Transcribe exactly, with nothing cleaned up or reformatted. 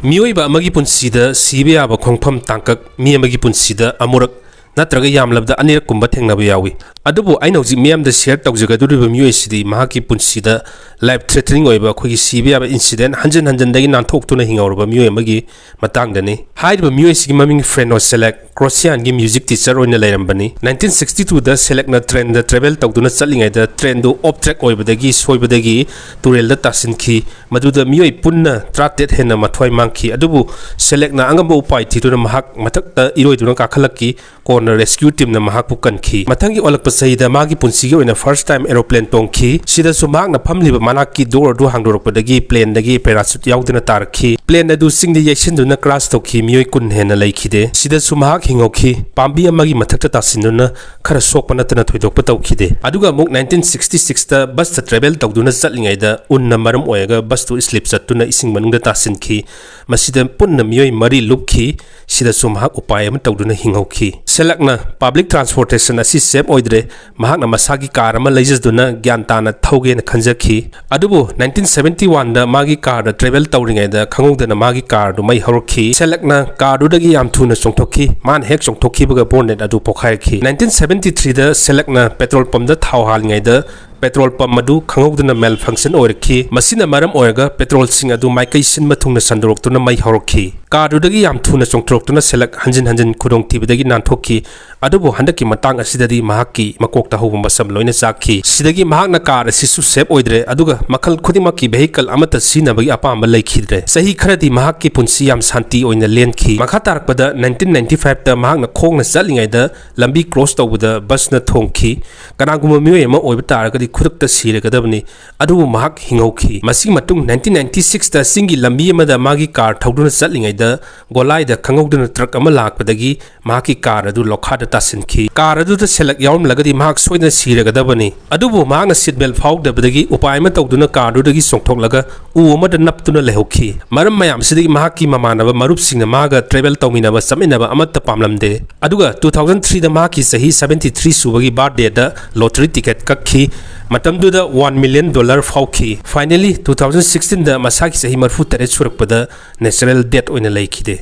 ꯃꯤꯑꯣꯏꯕ ꯑꯃꯒꯤ ꯄꯨꯟꯁꯤꯗ ꯁꯤꯕ ꯌꯥꯕ ꯈꯣꯡꯐꯝ ꯇꯥꯡꯀꯛ ꯃꯤ ꯑꯃꯒꯤ ꯄꯨꯟꯁꯤꯗ ꯑꯃꯨꯔꯛ ꯅꯠꯇ꯭ꯔꯒ ꯌꯥꯝꯂꯕꯗ ꯑꯅꯤꯔꯛꯀꯨꯝꯕ ꯊꯦꯡꯅꯕ ꯌꯥꯎꯏ꯫ ꯑꯗꯨꯕꯨ ꯑꯩꯅ ꯍꯧꯖꯤꯛ ꯃꯤꯌꯥꯝꯗ ꯁꯤꯌꯔ ꯇꯧꯖꯒꯗꯧꯔꯤꯕ ꯃꯤꯑꯣꯏ ꯑꯁꯤꯗꯤ ꯃꯍꯥꯛꯀꯤ ꯄꯨꯟꯁꯤꯗ ꯂꯥꯏꯐ ꯊ꯭ꯔꯦꯇꯅꯤꯡ ꯑꯣꯏꯕ, ꯑꯩꯈꯣꯏꯒꯤ ꯁꯤꯕ ꯌꯥꯕ ꯏꯟꯁꯤꯗꯦꯟ ꯍꯟꯖꯤꯟ ꯍꯟꯖꯤꯟꯗꯒꯤ ꯅꯥꯟꯊꯣꯛꯇꯨꯅ ꯍꯤꯡꯍꯧꯔꯕ ꯃꯤꯑꯣꯏ ꯑꯃꯒꯤ ꯃꯇꯥꯡꯗꯅꯤ꯫ ꯍꯥꯏꯔꯤꯕ ꯃꯤꯑꯣꯏ ꯑꯁꯤꯒꯤ ꯃꯃꯤꯡ ꯐ꯭ꯔꯦꯅꯣ ꯁꯦꯂꯦꯛ, ꯀ꯭ꯔꯣꯁꯤꯌꯥꯟꯒꯤ ꯃ꯭ꯌꯨꯖꯤꯛ ꯇꯤꯆꯔ ꯑꯣꯏꯅ ꯂꯩꯔꯝꯕꯅꯤ꯫ ꯅꯥꯏꯟꯇꯤꯟ ꯁꯤꯛꯁꯇꯤ ꯇꯨꯗ ꯁꯦꯂꯦꯛꯅ ꯇ꯭ꯔꯦꯟꯗ ꯇ꯭ꯔꯦꯚꯦꯜ ꯇꯧꯗꯨꯅ ꯆꯠꯂꯤꯉꯩꯗ ꯇ꯭ꯔꯦꯟꯗꯨ ꯑꯣꯐ ꯇ꯭ꯔꯦꯛ ꯑꯣꯏꯕꯗꯒꯤ ꯁꯣꯏꯕꯗꯒꯤ ꯇꯨꯔꯦꯜꯗ ꯇꯥꯁꯤꯟꯈꯤ꯫ ꯃꯗꯨꯗ ꯃꯤꯑꯣꯏ ꯄꯨꯟꯅ ꯇꯔꯥꯇꯔꯦꯠ ꯍꯦꯟꯅ ꯃꯊ꯭ꯋꯥꯏ ꯃꯥꯡꯈꯤ꯫ ꯑꯗꯨꯕꯨ ꯁꯦꯂꯦꯛꯅ ꯑꯉꯝꯕ ꯎꯄꯥꯏ ꯊꯤꯗꯨꯅ ꯃꯍꯥꯛ ꯃꯊꯛꯇ ꯏꯔꯣꯏꯗꯨꯅ ꯀꯥꯈꯠꯂꯛꯈꯤ꯫ ꯀꯣꯟꯅ ꯔꯦꯁꯀ꯭ꯌꯨ ꯇꯤꯝꯅ ꯃꯍꯥꯛꯄꯨ ꯀꯟꯈꯤ꯫ ꯃꯊꯪꯒꯤ ꯑꯣꯜꯂꯛꯄ ꯆꯍꯤꯗ ꯃꯥꯒꯤ ꯄꯨꯟꯁꯤꯒꯤ ꯑꯣꯏꯅ ꯐꯥꯔꯁ ꯇꯥꯏꯝ ꯑꯦꯔꯣꯄ꯭ꯂꯦꯟ ꯇꯣꯡꯈꯤ꯫ ꯁꯤꯗꯁꯨ ꯃꯍꯥꯛꯅ ꯐꯝꯂꯤꯕ ꯃꯅꯥꯛꯀꯤ ꯗꯣꯔ ꯑꯗꯨ ꯍꯥꯡꯗꯣꯔꯛꯄꯗꯒꯤ ꯄ꯭ꯂꯦꯟꯗꯒꯤ ꯄꯦꯔꯥꯁꯨꯠ ꯌꯥꯎꯗꯅ ꯇꯥꯔꯛꯈꯤ꯫ ꯄ꯭ꯂꯦꯟ ꯑꯗꯨ ꯆꯤꯡꯗ ꯌꯩꯁꯤꯟꯗꯨꯅ ꯀ꯭ꯔꯥꯁ ꯇꯧꯈꯤ꯫ ꯃꯤꯑꯣꯏ ꯀꯨꯟ ꯍꯦꯟꯅ ꯂꯩꯈꯤꯗꯦ꯫ ꯁꯤꯗꯁꯨ ꯃꯍꯥꯛ ꯍꯤꯡꯍꯧꯈꯤ꯫ ꯄꯥꯝꯕꯤ ꯑꯃꯒꯤ ꯃꯊꯛꯇ ꯇꯥꯁꯤꯟꯗꯨꯅ ꯈꯔ ꯁꯣꯛꯄ ꯅꯠꯇꯅ ꯊꯣꯏꯗꯣꯛꯄ ꯇꯧꯈꯤꯗꯦ꯫ ꯑꯗꯨꯒ ꯑꯃꯨꯛ ꯅꯥꯏꯟꯇꯤꯟ ꯁꯤꯛꯁꯇꯤ ꯁꯤꯛꯁꯇ ꯕꯁꯇ ꯇ꯭ꯔꯦꯚꯦꯜ ꯇꯧꯗꯨꯅ ꯆꯠꯂꯤꯉꯩꯗ ꯎꯟꯅ ꯃꯔꯝ ꯑꯣꯏꯔꯒ ꯕꯁꯇꯨ ꯁ꯭ꯂꯤꯞ ꯆꯠꯇꯨꯅ ꯏꯁꯤꯡ ꯃꯅꯨꯡꯗ ꯇꯥꯁꯤꯟꯈꯤ꯫ ꯃꯁꯤꯗ ꯄꯨꯟꯅ ꯃꯤꯑꯣꯏ ꯃꯔꯤ ꯂꯨꯞꯈꯤ꯫ ꯁꯤꯗꯁꯨ ꯃꯍꯥꯛ ꯎꯄꯥꯏ ꯑꯃ ꯇꯧꯗꯨꯅ ꯍꯤꯡꯍꯧꯈꯤ꯫ ꯁꯦꯂꯛꯅ ꯄꯕ꯭ꯂꯤꯛ ꯇ꯭ꯔꯥꯟꯁꯄꯣꯔꯇꯦꯁꯟ ꯑꯁꯤ ꯁꯦꯐ ꯑꯣꯏꯗ꯭ꯔꯦ, ꯃꯍꯥꯛꯅ ꯃꯁꯥꯒꯤ ꯀꯥꯔ ꯑꯃ ꯂꯩꯖꯗꯨꯅ ꯒ꯭ꯌꯥꯟ ꯇꯥꯅ ꯊꯧꯒꯦꯅ ꯈꯟꯖꯈꯤ꯫ ꯑꯗꯨꯕꯨ ꯅꯥꯏꯟꯇꯤꯟ ꯁꯕꯦꯟꯇꯤ ꯋꯥꯟꯗ ꯃꯥꯒꯤ ꯀꯥꯔꯗ ꯇ꯭ꯔꯦꯚꯦꯜ ꯇꯧꯔꯤꯉꯩꯗ ꯈꯪꯍꯧꯗꯅ ꯃꯥꯒꯤ ꯀꯥꯔꯗꯨ ꯃꯩ ꯍꯧꯔꯛꯈꯤ꯫ ꯁꯦꯂꯛꯅ ꯀꯥꯔꯗꯨꯗꯒꯤ ꯌꯥꯝ ꯊꯨꯅ ꯆꯣꯡꯊꯣꯛꯈꯤ꯫ ꯃꯥꯅ ꯍꯦꯛ ꯆꯣꯡꯊꯣꯛꯈꯤꯕꯒ ꯕꯣꯅꯦꯠ ꯑꯗꯨ ꯄꯣꯈꯥꯏꯔꯛꯈꯤ꯫ ꯅꯥꯏꯟꯇꯤꯟ ꯁꯕꯦꯟꯇꯤ ꯊ꯭ꯔꯤꯗ ꯁꯦꯂꯛꯅ ꯄꯦꯇ꯭ꯔꯣꯜ ꯄꯝꯗ ꯊꯥꯎ ꯍꯥꯜꯂꯤꯉꯩꯗ ꯄꯦꯇ꯭ꯔꯣꯜ ꯄꯝ ꯑꯗꯨ ꯈꯪꯍꯧꯗꯅ ꯃꯦꯜ ꯐꯪꯁꯟ ꯑꯣꯏꯔꯛꯈꯤ꯫ ꯃꯁꯤꯅ ꯃꯔꯝ ꯑꯣꯏꯔꯒ ꯄꯦꯇ꯭ꯔꯣꯜꯁꯤꯡ ꯑꯗꯨ ꯃꯥꯏꯀꯩ ꯁꯤꯟꯕ ꯊꯨꯡꯅ ꯁꯟꯗꯣꯔꯛꯇꯨꯅ ꯃꯩ ꯍꯧꯔꯛꯈꯤ꯫ ꯀꯥꯔꯗꯨꯗꯒꯤ ꯌꯥꯝ ꯊꯨꯅ ꯆꯣꯡꯊꯣꯔꯛꯇꯨꯅ ꯁꯦꯂꯛ ꯍꯟꯖꯤꯟ ꯍꯟꯖꯤꯟ ꯈꯨꯗꯣꯡꯊꯤꯕꯗꯒꯤ ꯅꯥꯟꯊꯣꯛꯈꯤ꯫ ꯑꯗꯨꯕꯨ ꯍꯟꯗꯛꯀꯤ ꯃꯇꯥꯡ ꯑꯁꯤꯗꯗꯤ ꯃꯍꯥꯛꯀꯤ ꯃꯀꯣꯛꯇ ꯍꯧꯕ ꯃꯁꯝ ꯂꯣꯏꯅ ꯆꯥꯛꯈꯤ꯫ ꯁꯤꯗꯒꯤ ꯃꯍꯥꯛꯅ ꯀꯥꯔ ꯑꯁꯤꯁꯨ ꯁꯦꯐ ꯑꯣꯏꯗ꯭ꯔꯦ, ꯑꯗꯨꯒ ꯃꯈꯜ ꯈꯨꯗꯤꯡꯃꯛꯀꯤ ꯚꯦꯍꯤꯀꯜ ꯑꯃꯠꯇ ꯁꯤꯖꯤꯟꯅꯕꯒꯤ ꯑꯄꯥꯝꯕ ꯂꯩꯈꯤꯗ꯭ꯔꯦ꯫ ꯆꯍꯤ ꯈꯔꯗꯤ ꯃꯍꯥꯛꯀꯤ ꯄꯨꯟꯁꯤ ꯌꯥꯝ ꯁꯥꯟꯇꯤ ꯑꯣꯏꯅ ꯂꯦꯟꯈꯤ꯫ ꯃꯈꯥ ꯇꯥꯔꯛꯄꯗ ꯅꯥꯏꯟꯇꯤꯟ ꯅꯥꯏꯟꯇꯤ ꯐꯥꯏꯚꯇ ꯃꯍꯥꯛꯅ ꯈꯣꯡꯅ ꯆꯠꯂꯤꯉꯩꯗ ꯂꯝꯕꯤ ꯀ꯭ꯔꯣꯁ ꯇꯧꯕꯗ ꯕꯁꯅ ꯊꯣꯝꯈꯤ꯫ ꯀꯅꯥꯒꯨꯝꯕ ꯃꯤꯑꯣꯏ ꯑꯃ ꯑꯣꯏꯕ ꯇꯥꯔꯒꯗꯤ ꯈꯨꯗꯛꯇ ꯁꯤꯔꯒꯗꯕꯅꯤ, ꯑꯗꯨꯕꯨ ꯃꯍꯥꯛ ꯍꯤꯡꯍꯧꯈꯤ꯫ ꯃꯁꯤꯒꯤ ꯃꯇꯨꯡ ꯅꯥꯏꯟꯇꯤꯟ ꯅꯥꯏꯟꯇꯤ ꯁꯤꯛꯁꯇ ꯆꯤꯡꯒꯤ ꯂꯝꯕꯤ ꯑꯃꯗ ꯃꯥꯒꯤ ꯀꯥꯔ ꯊꯧꯗꯨꯅ ꯆꯠꯂꯤꯉꯩꯗ ꯒꯣꯂꯥꯏꯗ ꯈꯪꯍꯧꯗꯅ ꯇ꯭ꯔꯛ ꯑꯃ ꯂꯥꯛꯄꯗꯒꯤ ꯃꯍꯥꯛꯀꯤ ꯀꯥꯔ ꯑꯗꯨ ꯂꯣꯈꯥꯗ ꯇꯥꯁꯤꯟꯈꯤ꯫ ꯀꯥꯔ ꯑꯗꯨꯗ ꯁꯦꯂꯛ ꯌꯥꯎꯔꯝꯂꯒꯗꯤ ꯃꯍꯥꯛ ꯁꯣꯏꯗꯅ ꯁꯤꯔꯒꯗꯕꯅꯤ, ꯑꯗꯨꯕꯨ ꯃꯍꯥꯛꯅ ꯁꯤꯠ ꯕꯦꯜ ꯐꯥꯎꯗꯕꯗꯒꯤ ꯎꯄꯥꯏ ꯑꯃ ꯇꯧꯗꯨꯅ ꯀꯥꯔꯗꯨꯗꯒꯤ ꯆꯣꯡꯊꯣꯛꯂꯒ ꯎ ꯑꯃꯗ ꯅꯞꯇꯨꯅ ꯂꯩꯍꯧꯈꯤ꯫ ꯃꯔꯝ ꯃꯌꯥꯝꯁꯤꯗꯒꯤ ꯃꯍꯥꯛꯀꯤ ꯃꯃꯥꯟꯅꯕ ꯃꯔꯨꯞꯁꯤꯡꯅ ꯃꯥꯒ ꯇ꯭ꯔꯦꯚꯦꯜ ꯇꯧꯃꯤꯟꯅꯕ ꯆꯠꯃꯤꯟꯅꯕ ꯑꯃꯠꯇ ꯄꯥꯝꯂꯝꯗꯦ꯫ ꯑꯗꯨꯒ ꯇꯨ ꯊꯥꯎꯖꯟ ꯊ꯭ꯔꯤꯗ ꯃꯍꯥꯛꯀꯤ ꯆꯍꯤ ꯁꯕꯦꯟꯇꯤ ꯊ꯭ꯔꯤ ꯁꯨꯕꯒꯤ ꯕꯥꯔꯊꯗꯦꯗ ꯂꯣꯇꯔꯤ ꯇꯤꯀꯦꯠ ꯀꯛꯈꯤ꯫ ꯃꯇꯝꯗꯨꯗ one million dollar ꯐꯥꯎꯈꯤ꯫ Finally, two thousand sixteen ꯗ ꯃꯁꯥꯒꯤ ꯆꯍꯤ ꯃꯔꯤꯐꯨ ꯇꯔꯦꯠ ꯁꯨꯔꯛꯄꯗ natural death ꯑꯣꯏꯅ ꯂꯩꯈꯤꯗꯦ꯫